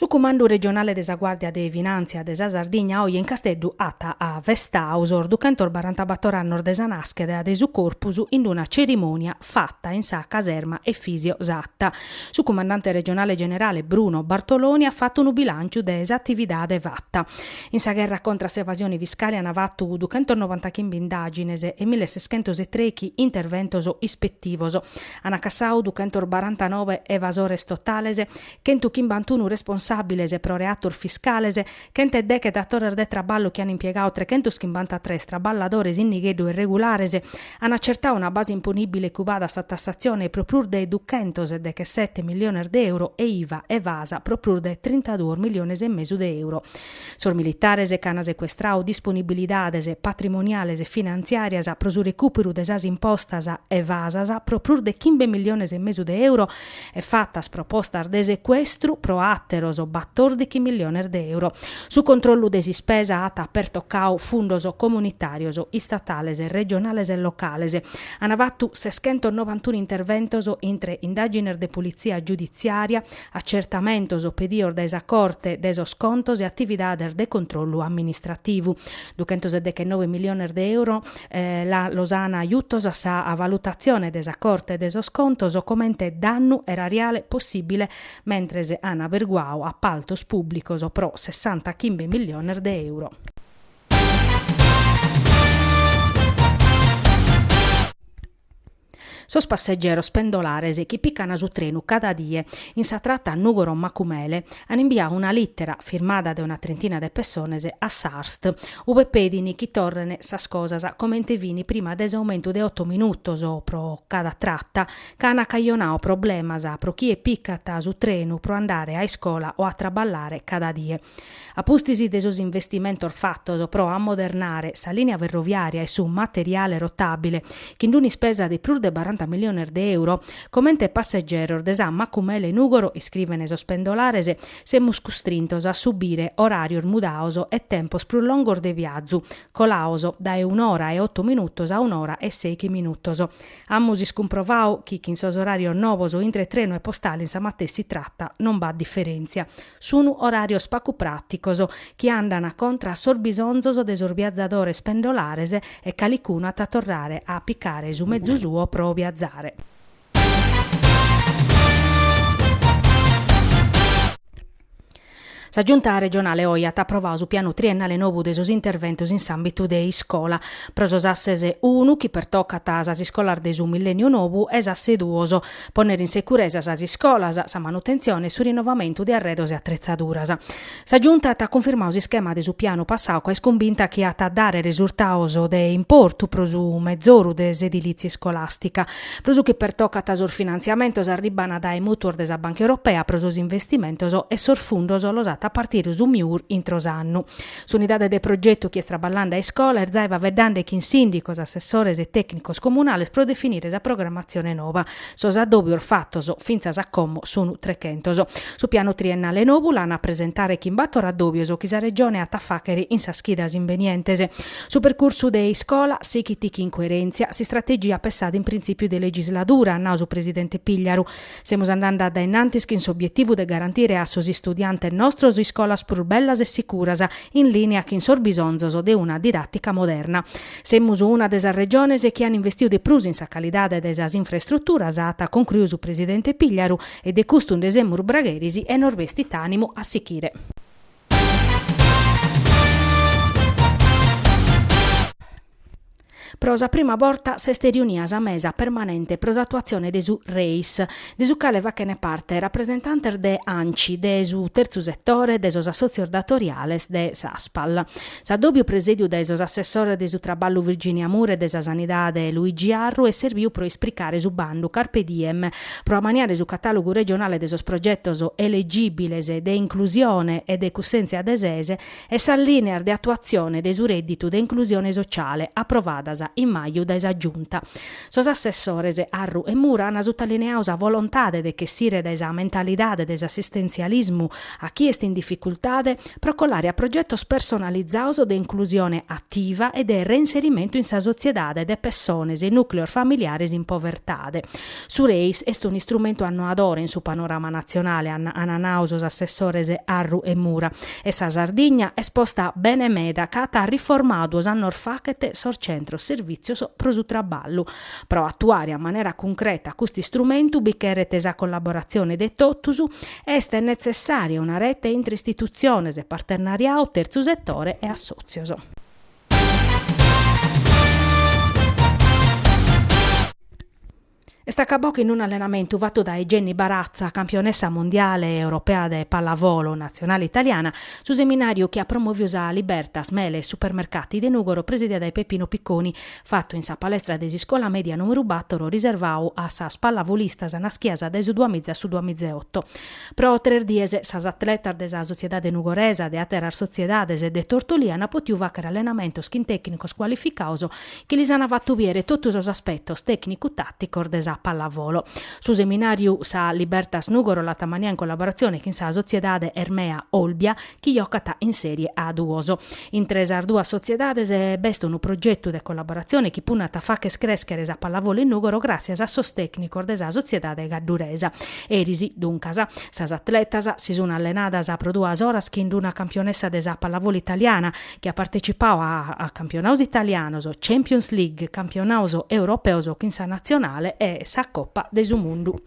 Su Cumandu Regionale de sa Guàrdia de Finàntzia de sa Sardigna oje in Casteddu at festau sos duchentosbarantabator annos de sa nàschida de su corpus in una cerimònia fata in sa caserma Efisio Satta. Su cumandante regionale generale Bruno Bartoloni at fatu unu bilànciu de s'atividade fata. In sa gherra contra a s'evasione fiscale ant fatu duchentosnovantaghimbe indàgines e milleseschentosetrechi interventos ispetivos. Ant cassadu duchentosbarantanoe evasores totales, chentuchimbantunu responsàbiles pro reatos fiscales, chentedeghe datores de traballu chi ant impiegadu trechentoschimbantatres traballadores in nigheddu e irregulares, ant acertadu una base imponìbile cubada a sa tassatzione pro prus de duchentosdeghesete milliones de euro e IVA evasa pro prus de trintaduos milliones e mesu de euro. Sos militares ch'ant secuestradu disponibilidades patrimoniales e finantziàrias pro su recùperu de sas impostas evasas pro prus de chimbe milliones e mesu de euro e fatas propostas de secuestru pro àteros batòrdighi milliones de euro. Su controllu de s'ispesa at pertocadu fundos comunitàrios, istatales, regionales e locales. Ant fatu seschentosnovantunu interventos intre indàgines de politzia giuditziària, acertamentos pedidos dae sa Corte de sos Contos e atividades de controllu amministrativu. Duchentosdechenoe milliones de euro los an giutos a sa valutatzione de sa Corte de sos Contos comente dannu erariale possìbile, mentres an averguadu apaltos pùblicos pro sessantachimbe milliones de euro. Sos passegeros pendolares chi pican su trenu cada die in sa trata Nùgoro-Macumele an imbiadu una lìtera, firmada de una trintina de pessones, a s'Arst, ube pedin chi torren sas cosas comente fin prima de s'aumentu de oto minutos pro cada trata, ca an cajonadu problemas pro chie picat su trenu pro andare a iscola o a traballare cada die. A pustis de sos investimentos fatos pro ammodernare sa lìnia ferroviària e su materiale rotàbile, chin d'un'ispesa de prus de baranta milliones de euro, comente passegeros de sa Macumele-Nùgoro, iscriven sos pendolares, semus custrintos a subire oràrios mudados e tempos prus longos de viazu, colados dae un'ora e oto minutos a un'ora e sèighi minutos. Amus iscumprovadu chi chin sos oràrios novos intre trenu e postale in sa matessi trata non b'at diferèntzia. Sunu oràrios pagu pràticos, chi andan contra a sos bisonzos de sos viazadores pendolares e calicunu at a torrare a picare su mezu suo pro viazare. Sa Giunta regionale oje at aprovadu su pianu triennale nou de sos interventos in s'àmbitu de iscola, pro sos asses unu chi pertocat sas iscolas de su millènniu nou e s'asse duos, Pònnere in securesa sas iscolas, sa manutentzione e su rinnovamentu de arredos e atretzaduras. Sa Giunta at cunfirmadu s'ischema de su pianu passadu ca est cumbinta chi at a dare resurtados de importu pro su mezoru de s'edilìtzia iscolàstica. Pro su chi pertocat sos finantziamentos arribant dae mùtuos de sa Banca Europea pro sos investimentos e sos fundos los at a partire su MIUR intro s'annu. S'unidade de progetu chi est traballende a iscola est zai faeddende chin sìndicos, assessores e tècnicos comunales pro definire sa programmatzione nova. Sos addòbios fatos fintzas a como sun trechentos. Su pianu triennale novu l'an a presentare chin bator addòbios chi sa Regione at a fàghere in sas chidas imbenientes. Su percursu de iscola sighit chin coerèntzia s'istrategia pessada in printzìpiu de legisladura, at nadu su presidente Pigliaru. Semus andende a dae in antis chin s'obietivu de garantire a sos istudiantes nostros iscolas prus bellas e sicuras, in lìnia chin sos bisonzos de una didàtica moderna. Semus una de sas regiones chi an investidu de prus in sa calidade de sas infraestruturas, at concruidu su presidente Pigliaru, e de custu nde semus bragheris e nos bestit ànimu a sichire. Pro sa prima borta s'est riunia sa mesa permanente pro s'atuatzione de su REIS, de su cale fachent parte rapresentantes de ANCI, de su tertzu setore, de sos assòtzios datoriales de s'Aspal. S'addòbiu presèdiu dae sos assessores de su traballu Virginia Mura e de sa sanidade Luigi Arru est serbiu pro ispricare su bandu Carpe Diem pro ammaniare su catàlogu regionale de sos progetos elegìbiles de inclusione e de cussèntzia de sese e sas lìneas de atuatzione de su rèdditu de inclusione sociale aprovadas. in maju dae sa Giunta. Sos assessores Arru e Mura an sutalineadu sa volontade de chessire dae sa mentalidade de s'assistentzialismu a chie est in dificultade pro colare a progetos personalizados de inclusione ativa e de reinserimentu in sa sotziedade de pessones e nùcleos familiares in povertade. Su REIS est un'istrumentu annoadore in su panorama natzionale, an nadu sos assessores Arru e Mura, e sa Sardigna est posta bene meda ca at riformadu duos annos faghet sos centros servìtzios pro su traballu. Pro atuare a manera cuncreta custu istrumentu bi cheret sa collaboratzione de totus, est netzessària una rete intre istitutziones, partenariadu, tertzu setore e assòtzios. Est acabadu chin un'allenamentu fatu dae Jenny Barazza, campionessa mondiale e europea de pallavolo natzionale italiana, su seminàriu chi at promòviu sa Libertas Mele Supermercati de Nùgoro presidia dae Peppino Picconi, fatu in sa palestra de s'iscola mèdia nùmeru bàtoro riservadu a sas pallavolistas naschias dae su duamiza a su duamiza e oto. Pro tres dies sas atletas de sa sotziedade nugoresa, de àteras sotziedades e de Tortolì ant pòtiu fàghere allenamentos chin tècnicos cualificados chi lis ant fatu bìere totu sos aspetos tècnicu-tàticos de sa pallavolo. Su seminàriu sa Libertas Nùgoro l'at ammaniadu in collaboratzione chin sa sotziedade Hermea Olbia chi jocat in sèrie A duos. Intre sas duas sotziedades b'est unu progetu de collaboratzione chi punnat a fàghere crèschere sa pallavolo in Nùgoro gràssias a sos tècnicos de sa sotziedade gadduresa. Eris, duncas, sas atletas si sunt allenadas pro duas oras chin una campionessa de sa pallavolo italiana chi at partecipadu a campionados italianos, Champions League, campionados europeos chin sa natzionale e sa Copa de su Mundu.